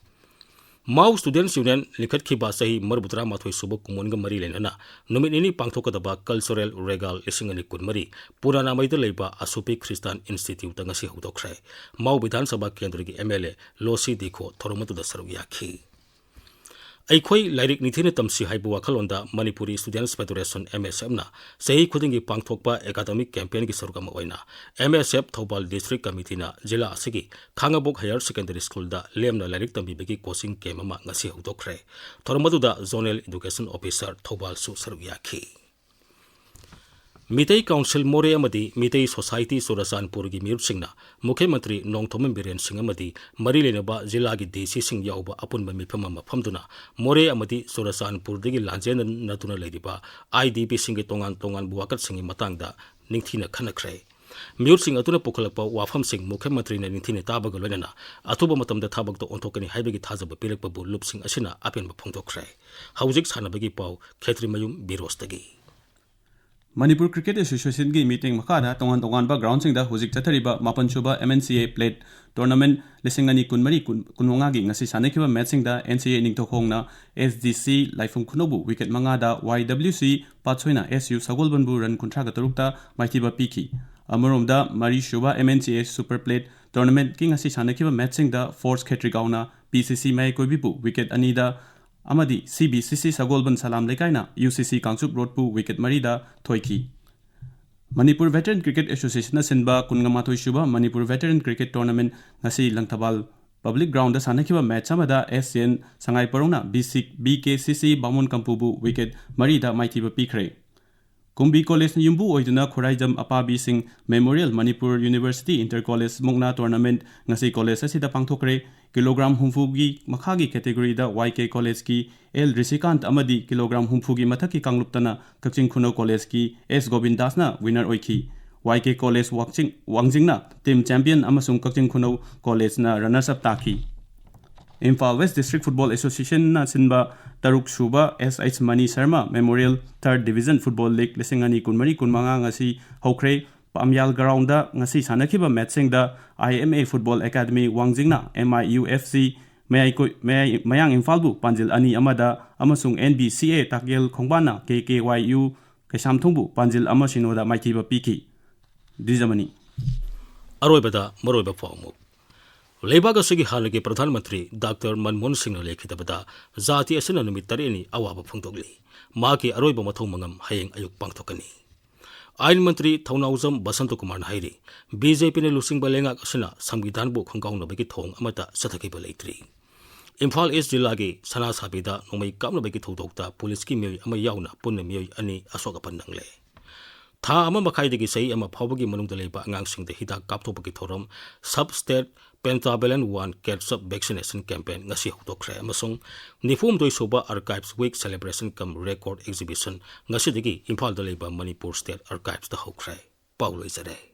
Mao Students Union ꯂꯤꯡꯈꯠꯈꯤꯕ ꯆꯍꯤ ꯃꯔꯤꯐꯨꯇꯔꯥꯃꯥꯊꯣꯏ ꯁꯨꯕ ꯀꯨꯝꯑꯣꯟꯒ ꯃꯔꯤ ꯂꯩꯅꯅ ꯅꯨꯃꯤꯠ ꯅꯤꯅꯤ ꯄꯥꯡꯊꯣꯛꯀꯗꯕ Cultural Regal ꯂꯤꯁꯤꯡ ꯑꯅꯤ ꯀꯨꯟꯃꯔꯤ ꯄꯨꯔꯥꯅꯥꯃꯩꯗ ꯂꯩꯕ ꯑꯁꯨꯄꯤ ꯈ꯭ꯔꯤꯁꯇꯥꯟ ꯏꯟꯁꯇꯤꯇ꯭ꯌꯨꯠꯇ ꯉꯁꯤ ꯍꯧꯗꯣꯛꯈ꯭ꯔꯦ꯫ ꯃꯥꯎ ꯕꯤꯙꯥꯟ ꯁꯚꯥ ꯀꯦꯟꯗ꯭ꯔꯒꯤ ꯑꯦꯝ ꯑꯦꯜ ꯑꯦ ꯂꯣꯁꯤ ꯗꯤꯈꯣ ꯊꯧꯔꯝ ꯑꯗꯨꯗ ꯁꯔꯨꯛ ꯌꯥꯈꯤ꯫ ꯑꯩꯈꯣꯏ ꯂꯥꯏꯔꯤꯛ ꯅꯤꯡꯊꯤꯅ ꯇꯝꯁꯤ ꯍꯥꯏꯕ ꯋꯥꯈꯜꯂꯣꯟꯗ ꯃꯅꯤꯄꯨꯔꯤ ꯁ꯭ꯇꯨꯗꯦꯟꯠꯁ ꯐꯦꯗꯔꯦꯁꯟ, ꯑꯦꯝ ꯑꯦꯁ ꯑꯦꯐꯅ ꯆꯍꯤ ꯈꯨꯗꯤꯡꯒꯤ ꯄꯥꯡꯊꯣꯛꯄ ꯑꯦꯀꯥꯗꯃꯤꯛ ꯀꯦꯝꯄꯦꯟꯒꯤ ꯁꯔꯨꯛ ꯑꯃ ꯑꯣꯏꯅ ꯑꯦꯝ ꯑꯦꯁ ꯑꯦꯐ ꯊꯧꯕꯥꯜ ꯗꯤꯁꯇ꯭ꯔꯤꯛ ꯀꯃꯤꯇꯤꯅ ꯖꯤꯂꯥ ꯑꯁꯤꯒꯤ ꯈꯥꯉꯕꯣꯛ ꯍꯥꯌꯔ ꯁꯦꯀꯦꯟꯗꯔꯤ ꯁ꯭ꯀꯨꯜꯗ ꯂꯦꯝꯅ ꯂꯥꯏꯔꯤꯛ ꯇꯝꯕꯤꯕꯒꯤ ꯀꯣꯆꯤꯡ ꯀꯦꯝꯞ ꯑꯃ ꯉꯁꯤ ꯍꯧꯗꯣꯛꯈ꯭ꯔꯦ꯫ ꯊꯧꯔꯝ ꯑꯗꯨꯗ ꯖꯣꯅꯦꯜ ꯏꯗꯨꯀꯦꯁꯟ ꯑꯣꯐꯤꯁꯔ ꯊꯧꯕꯥꯜꯁꯨ ꯁꯔꯨꯛ ꯌꯥꯈꯤ꯫ ꯃꯤꯇꯩ ꯀꯥꯎꯟꯁꯤꯜ ꯃꯣꯔꯦ ꯑꯃꯗꯤ ꯃꯤꯇꯩ ꯁꯣꯁꯥꯏꯇꯤ ꯆꯨꯔꯆꯥꯟꯄꯨꯔꯒꯤ ꯃꯤꯔꯨꯞꯁꯤꯡꯅ ꯃꯨꯈ꯭ꯌ ꯃꯟꯇ꯭ꯔꯤ ꯅꯣꯡꯊꯣꯝꯕꯝ ꯕꯤꯔꯦꯟ ꯁꯤꯡ ꯑꯃꯗꯤ ꯃꯔꯤ ꯂꯩꯅꯕ ꯖꯤꯂꯥꯒꯤ ꯗꯤ ꯁꯤꯁꯤꯡ ꯌꯥꯎꯕ ꯑꯄꯨꯟꯕ ꯃꯤꯐꯝ ꯑꯃ ꯐꯝꯗꯨꯅ ꯃꯣꯔꯦ ꯑꯃꯗꯤ ꯆꯨꯔꯆꯥꯟꯄꯨꯔꯗꯒꯤ ꯂꯥꯟꯖꯦꯟꯅꯗꯨꯅ ꯂꯩꯔꯤꯕ ꯑꯥꯏ ꯗꯤ ꯄꯤꯁꯤꯡꯒꯤ ꯇꯣꯉꯥꯟ ꯇꯣꯉꯥꯟꯕ ꯋꯥꯀꯠꯁꯤꯡꯒꯤ ꯃꯇꯥꯡꯗ ꯅꯤꯡꯊꯤꯅ ꯈꯟꯅꯈ꯭ꯔꯦ꯫ ꯃꯤꯑꯣꯏꯁꯤꯡ ꯑꯗꯨꯅ ꯄꯨꯈꯠꯂꯛꯄ ꯋꯥꯐꯝꯁꯤꯡ ꯃꯨꯈ꯭ꯌ ꯃꯟꯇ꯭ꯔꯤꯅ ꯅꯤꯡꯊꯤꯅ ꯇꯥꯕꯒ ꯂꯣꯏꯅꯅ ꯑꯊꯨꯕ ꯃꯇꯝꯗ ꯊꯕꯛꯇ ꯑꯣꯟꯊꯣꯛꯀꯅꯤ ꯍꯥꯏꯕꯒꯤ ꯊꯥꯖꯕ ꯄꯤꯔꯛꯄꯕꯨ ꯂꯨꯞꯁꯤꯡ ꯑꯁꯤꯅ ꯑꯄꯦꯟꯕ ꯐꯣꯡꯗꯣꯛꯈ꯭ꯔꯦ꯫ ꯍꯧꯖꯤꯛ ꯁꯥꯟꯅꯕꯒꯤ ꯄꯥꯎ, ꯈꯦꯇ꯭ꯔꯤꯃꯌꯨꯝ ꯕꯤꯔꯣꯁꯇꯒꯤ꯫ ꯃꯅꯤꯄꯨꯔ ꯀ꯭ꯔꯤꯀꯦꯠ ꯑꯦꯁꯣꯁꯤꯌꯦꯁꯟꯒꯤ ꯃꯤꯠꯌꯦꯡ ꯃꯈꯥꯗ ꯇꯣꯉꯥꯟ ꯇꯣꯉꯥꯟꯕ ꯒ꯭ꯔꯥꯎꯟꯁꯤꯡꯗ ꯍꯧꯖꯤꯛ ꯆꯠꯊꯔꯤꯕ ꯃꯥꯄꯟ ꯁꯨꯕ ꯑꯦꯝ ꯑꯦꯟ ꯁꯤ ꯑꯦ ꯄ꯭ꯂꯦꯠ ꯇꯣꯔꯅꯥꯃꯦꯟꯠ ꯂꯤꯁꯤꯡ ꯑꯅꯤ ꯀꯨꯟꯃꯔꯤ ꯀꯨꯟꯃꯉꯥꯒꯤ ꯉꯁꯤ ꯁꯥꯟꯅꯈꯤꯕ ꯃꯦꯠꯁꯁꯤꯡꯗ ꯑꯦꯟ ꯁꯤ ꯑꯦ ꯅꯤꯡꯊꯧꯈꯣꯡꯅ ꯑꯦꯁ ꯗꯤ ꯁꯤ ꯂꯥꯏꯐꯝ ꯈꯨꯅꯧꯕꯨ ꯋꯤꯀꯦꯠ ꯃꯉꯥꯗ, ꯋꯥꯏ ꯗꯕ꯭ꯂꯤꯎ ꯁꯤ ꯄꯥꯠꯁꯣꯏꯅ ꯑꯦꯁ ꯌꯨ ꯁꯒꯣꯜꯕꯟꯕꯨ ꯔꯟ ꯀꯨꯟꯊ꯭ꯔꯥꯒ ꯇꯔꯨꯛꯇ ꯃꯥꯏꯊꯤꯕ ꯄꯤꯈꯤ꯫ ꯑꯃꯔꯣꯝꯗ ꯃꯔꯤ ꯁꯨꯕ ꯑꯦꯝ ꯑꯦꯟ ꯁꯤ ꯑꯦ ꯁꯨꯄꯔ ꯄ꯭ꯂꯦꯠ ꯇꯣꯔꯅꯥꯃꯦꯟꯠꯀꯤ ꯉꯁꯤ ꯁꯥꯟꯅꯈꯤꯕ ꯃꯦꯠꯁꯁꯤꯡꯗ ꯐꯣꯔꯁ ꯈꯦꯇ꯭ꯔꯤꯒꯥꯎꯅ ꯄꯤ ꯁꯤ ꯁꯤ ꯃꯌꯥꯏ ꯀꯣꯏꯕꯤꯕꯨ ꯋꯤꯀꯦꯠ ꯑꯅꯤꯗ ꯑꯃꯗꯤ ꯁꯤ ꯕꯤ ꯁꯤ ꯁꯤ ꯁꯒꯣꯜꯕꯟ ꯁꯂꯥꯝ ꯂꯩꯀꯥꯏꯅ ꯌꯨ ꯁꯤ ꯁꯤ ꯀꯥꯡꯆꯨꯞ ꯔꯣꯗꯄꯨ ꯋꯤꯀꯦꯠ ꯃꯔꯤꯗ ꯊꯣꯏꯈꯤ꯫ ꯃꯅꯤꯄꯨꯔ ꯚꯦꯇꯔꯟ ꯀ꯭ꯔꯤꯀꯦꯠ ꯑꯦꯁꯣꯁꯤꯌꯦꯁꯟꯅ ꯁꯤꯟꯕ ꯀꯨꯟꯃꯥꯊꯣꯏ ꯁꯨꯕ ꯃꯅꯤꯄꯨꯔ ꯚꯦꯇꯔꯟ ꯀ꯭ꯔꯤꯀꯦꯠ ꯇꯣꯔꯅꯥꯃꯦꯟꯠ ꯉꯁꯤ ꯂꯪꯊꯕꯥꯜ ꯄꯕ꯭ꯂꯤꯛ ꯒ꯭ꯔꯥꯎꯟꯗ ꯁꯥꯟꯅꯈꯤꯕ ꯃꯦꯠꯁ ꯑꯃꯗ ꯑꯦꯁ ꯁꯤ ꯑꯦꯟ ꯁꯉꯥꯏ ꯄꯔꯧꯅ B C, B K C C ꯕꯥꯃꯣꯟ ꯀꯝꯄꯨꯕꯨ ꯋꯤꯀꯦꯠ ꯃꯔꯤꯗ ꯃꯥꯏꯊꯤꯕ ꯄꯤꯈ꯭ꯔꯦ꯫ ꯀꯨꯝꯕꯤ ꯀꯣꯂꯦꯖꯅ ꯌꯨꯝꯕꯨ ꯑꯣꯏꯗꯨꯅ ꯈꯨꯔꯥꯏꯖꯝ ꯑꯄꯥꯕꯤꯁꯤꯡ memorial Manipur university inter college ꯃꯨꯛꯅꯥ ꯇꯣꯔꯅꯥꯃꯦꯟꯠ ꯉꯁꯤ ꯀꯣꯂꯦꯖ ꯑꯁꯤꯗ ꯄꯥꯡꯊꯣꯛꯈ꯭ꯔꯦ꯫ ꯀꯤꯂꯣꯒ꯭ꯔꯥꯝ ꯍꯨꯝꯐꯨꯒꯤ ꯃꯈꯥꯒꯤ ꯀꯦꯇꯦꯒꯣꯔꯤꯗ ꯋꯥꯏ ꯀꯦ ꯀꯣꯂꯦꯖꯀꯤ ꯑꯦꯜ ꯔꯤꯁꯤꯀꯥꯟꯠ ꯑꯃꯗꯤ ꯀꯤꯂꯣꯒ꯭ꯔꯥꯝ ꯍꯨꯝꯐꯨꯒꯤ ꯃꯊꯛꯀꯤ ꯀꯥꯡꯂꯨꯞꯇꯅ ꯀꯛꯆꯤꯡ ꯈꯨꯅꯧ ꯀꯣꯂꯦꯖꯀꯤ ꯑꯦꯁ ꯒꯣꯕꯤꯟꯗꯥꯁꯅ ꯋꯤꯅꯔ ꯑꯣꯏꯈꯤ꯫ ꯋꯥꯏ ꯀꯦ ꯀꯣꯂꯦꯖ ꯋꯥꯛꯆꯤꯡ-, ꯋꯥꯡꯖꯤꯡꯅ ꯇꯤꯝ ꯆꯦꯝꯄꯤꯌꯟ ꯑꯃꯁꯨꯡ ꯀꯛꯆꯤꯡ ꯈꯨꯅꯧ ꯀꯣꯂꯦꯖꯅ ꯔꯟꯅꯔꯁ ꯑꯞ ꯇꯥꯈꯤ꯫ ꯏꯝꯐꯥꯜ ꯋꯦꯁ ꯗꯤꯁꯇ꯭ꯔꯤꯛ ꯐꯨꯠꯕꯣꯜ ꯑꯦꯁꯣꯁꯤꯌꯦꯁꯟꯅ ꯁꯤꯟꯕ ꯇꯔꯨꯛ ꯁꯨꯕ S H Mani Sharma memorial ꯊꯔꯗ ꯗꯤꯕꯤꯖꯟ ꯐꯨꯠꯕꯣꯜ ꯂꯤꯒ ꯂꯤꯁꯤꯡ ꯑꯅꯤ ꯀꯨꯟꯃꯔꯤ ꯀꯨꯟꯃꯉꯥ ꯉꯁꯤ ꯍꯧꯈ꯭ꯔꯦ꯫ ꯄꯥꯝꯌꯥꯜ ꯒ꯭ꯔꯥꯎꯟꯗ ꯉꯁꯤ ꯁꯥꯟꯅꯈꯤꯕ ꯃꯦꯠꯁꯁꯤꯡꯗ I M A football academy ꯋꯥꯡꯖꯤꯡꯅ M I U F C ꯃꯌꯥꯏ ꯀꯣꯏ-, ꯃꯌꯥꯏ, ꯃꯌꯥꯡ ꯏꯝꯐꯥꯜꯕꯨ ꯄꯥꯟꯖꯤꯜ ꯑꯅꯤ ꯑꯃꯗ ꯑꯃꯁꯨꯡ and B C A ꯇꯥꯀꯦꯜ ꯈꯣꯡꯕꯥꯟꯅ K K Y U ꯀꯩꯁꯥꯝꯊꯣꯡꯕꯨ ꯄꯥꯟꯖꯤꯜ ꯑꯃ ꯁꯤꯅꯣꯗ ꯃꯥꯏꯊꯤꯕ ꯄꯤꯈꯤ꯫ ꯗꯤꯖꯃꯅꯤ꯫ ꯑꯔꯣꯏꯕꯗ ꯃꯔꯨꯑꯣꯏꯕ ꯄꯥꯎ ꯑꯃꯨꯛ꯫ ꯂꯩꯕꯥꯛ ꯑꯁꯤꯒꯤ ꯍꯥꯟꯅꯒꯤ ꯄ꯭ꯔꯙꯥꯟ ꯃꯟꯇ꯭ꯔꯤ ꯗꯥꯛꯇꯔ ꯃꯟꯃꯣꯍꯟ ꯁꯤꯡꯅ ꯂꯩꯈꯤꯗꯕꯗ ꯖꯥꯇꯤ ꯑꯁꯤꯅ ꯅꯨꯃꯤꯠ ꯇꯔꯦꯠꯅꯤ ꯑꯋꯥꯕ ꯐꯣꯡꯗꯣꯛꯂꯤ꯫ ꯃꯍꯥꯛꯀꯤ ꯑꯔꯣꯏꯕ ꯃꯊꯧ ꯃꯉꯝ ꯍꯌꯦꯡ ꯑꯌꯨꯛ ꯄꯥꯡꯊꯣꯛꯀꯅꯤ꯫ ꯑꯥꯏꯟ ꯃꯟꯇ꯭ꯔꯤ ꯊꯧꯅꯥꯎꯖꯝ ꯕꯁꯟꯇ ꯀꯨꯃꯥꯔꯅ ꯍꯥꯏꯔꯤ, ꯕꯤ ꯖꯦ ꯄꯤꯅ ꯂꯨꯆꯤꯡꯕ ꯂꯩꯉꯥꯛ ꯑꯁꯤꯅ ꯁꯪꯕꯤꯙꯥꯟꯕꯨ ꯈꯣꯡꯒꯥꯎꯅꯕꯒꯤ ꯊꯧꯑꯣꯡ ꯑꯃꯠꯇ ꯆꯠꯊꯈꯤꯕ ꯂꯩꯇ꯭ꯔꯤ꯫ ꯏꯝꯐꯥꯜ ꯏꯁ ꯖꯤꯂꯥꯒꯤ ꯁꯅꯥꯁꯥꯕꯤꯗ ꯅꯣꯡꯃꯩ ꯀꯥꯞꯅꯕꯒꯤ ꯊꯧꯗꯣꯛꯇ ꯄꯨꯂꯤꯁꯀꯤ ꯃꯤꯑꯣꯏ ꯑꯃ ꯌꯥꯎꯅ ꯄꯨꯟꯅ ꯃꯤꯑꯣꯏ ꯑꯅꯤ ꯑꯁꯣꯛ ꯑꯄꯟ ꯅꯪꯂꯦ꯫ ꯊꯥ ꯑꯃ ꯃꯈꯥꯏꯗꯒꯤ ꯆꯍꯤ ꯑꯃ ꯐꯥꯎꯕꯒꯤ ꯃꯅꯨꯡꯗ ꯂꯩꯕ ꯑꯉꯥꯡꯁꯤꯡꯗ ꯍꯤꯗꯥꯛ ꯀꯥꯞꯊꯣꯛꯄꯒꯤ ꯊꯧꯔꯝ Sub State Pentavalent One Catch Up Vaccination Campaign ꯉꯁꯤ ꯍꯧꯗꯣꯛꯈ꯭ꯔꯦ ꯑꯃꯁꯨꯡ ꯅꯤꯐꯨ ꯍꯨꯝꯗꯣꯏ ꯁꯨꯕ Archives Week Celebration cum Record Exhibition ꯉꯁꯤꯗꯒꯤ ꯏꯝꯐꯥꯜꯗ ꯂꯩꯕ ꯃꯅꯤꯄꯨꯔ State Archives ꯇ ꯍꯧꯈ꯭ꯔꯦ꯫ ꯄꯥꯎ ꯂꯣꯏꯖꯔꯦ꯫